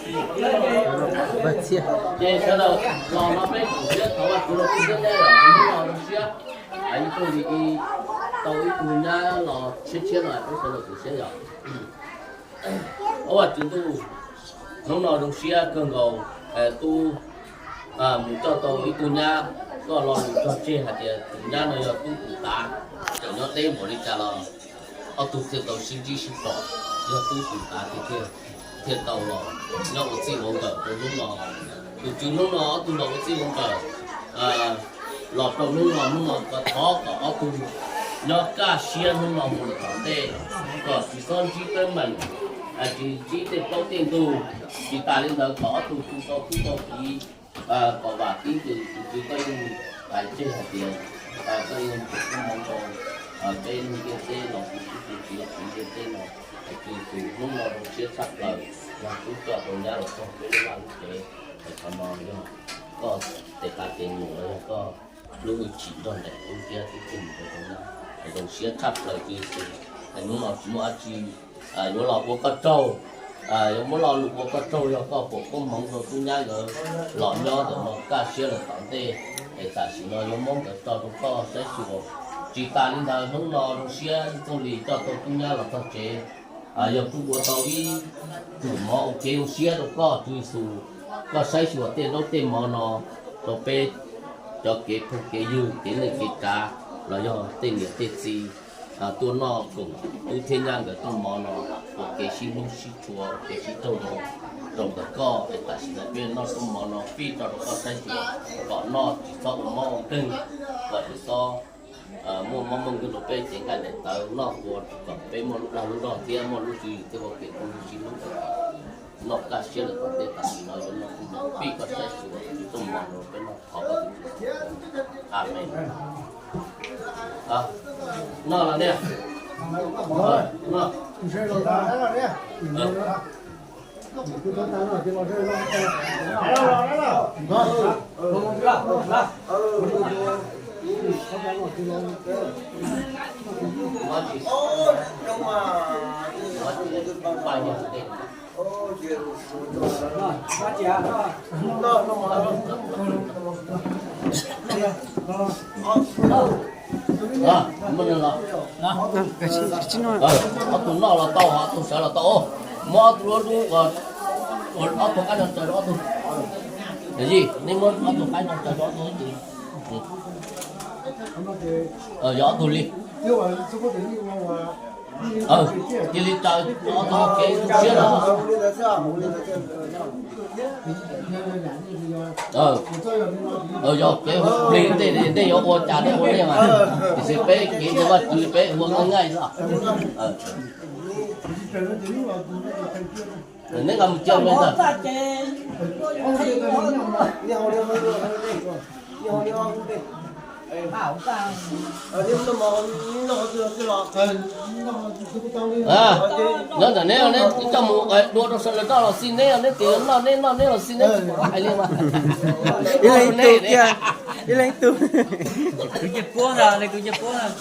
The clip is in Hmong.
Ces sawv daws los no peb tsoom siab thov Vajtswv los txhawb nqa yom, hnub no zoo siab ib tug li tau ib tug nyab los tshiab tshiab no peb sawv daws tsoom siab yom. Au Vajtswv ntuj, hnub no zoo siab kawg nkaus, tub mus coj tau ib tug nyab, koj lo lus cog tseg hais tias tus nyab no yog tub tus tav, tseem nyob deb npaum li cas los ob tug thiaj tau sib ntsib sib pom, yog tub tus tav thiaj, thiaj tau los nyob ua txij ua nkawm rau hnub no. Tus tswv hnub no ob tug los ua txij ua nkawm los rau hnub no, hnub no thov kom ob tug nyob kaj siab hnub no mus lawm tom ntej, kom tsis txhob ntsib teeb meem, tsis ntsib tej plaub tej ntug. Tsis tas li ntawd kom ob tug tu tau tub tau kiv, kom vam tib tus tus tswv koj yeej hais tseg hais tias koj yeej foom koob hmoov rau peb neeg ntiaj teb los kuv tub tus kiv los kuv ntiaj teb no. Tus tus hnub no zoo siab tshaj plaws, yog tub coj tau nyab los txog peb lub vaj lub tsev, es qhov no yog koj tes tav tes num los yog koj lub hwj chim nrog nraim tub thiab tub tuaj mus rau tau nyab. Zoo siab tshaj plaws tus tus, es hnub no tsis muaj dab tsi yuav los ua koj tsaug, yuav muab lo lus ua koj tsaug, yog koj foom koob hmoov rau tub nyab nkawd los nyob ntawm no kaj siab lawm tom ntej. Es tam sim no yuav muab nkawd tso rau koj saib xyuas. Tsis tas li ntawd hnub no zoo siab ib txoog li coj tau tub nyab los txog tsev, yog kuj ua tau ib tug mov ua kev zoo siab rau koj tus Yexus. Koj saib xyuas tej zaub tej mov no rau peb cov kev phooj kev ywg kev neej kev tsav los yog tej niam tej txiv tuaj noj koom tub thiab nyab nkawd tub mov no ua kev sib hlub sib tshua, ua kev sib raug zoo rau ntawm koj. Es tam sim no peb noj tub mov no fij tso rau koj saib xyuas kom noj tsis txhob ua mob ua nkeeg, kom tsis txhob muaj mob muaj nkeeg rau peb cev nqaij daim tawv noj ua kom peb muaj lub dag lub zog thiab muaj lub tswv yim thiab ua kev phooj ywg sib hlub, noj kaj siab lawm tom ntej. Tam sim no yuav noj tub mov fij koj saib xyuas tub mov no peb noj thov koj tus Tswv. Amees. Noj los ne. Noj. Ob tug noj los tau, ob tug sawv los tau. Muab ob tug lub, ob tug qaib no tso rau ob tug. Yog nej muab ob tug qaib no tso rau ob tug. Yog ob tug li. Cia li tsaws ob tug kev tu siab los. Yog kev hu plig ntej, ntej yuav ua cas nej ua nej mas, tiam sis peb kev ntseeg Vajtswv peb ua nqaij nqaij xwb. Neb nqa mus cia me ntag. Nyob ntawm neb, neb coj mus dua rau sawv daws noj los xij, neb neb tias noj neb noj neb los xij, neb tsis pom hais li mas. Ib leeg tu kiag, ib leeg tu. Tus ncej puab ntag, tus ncej puab ntag.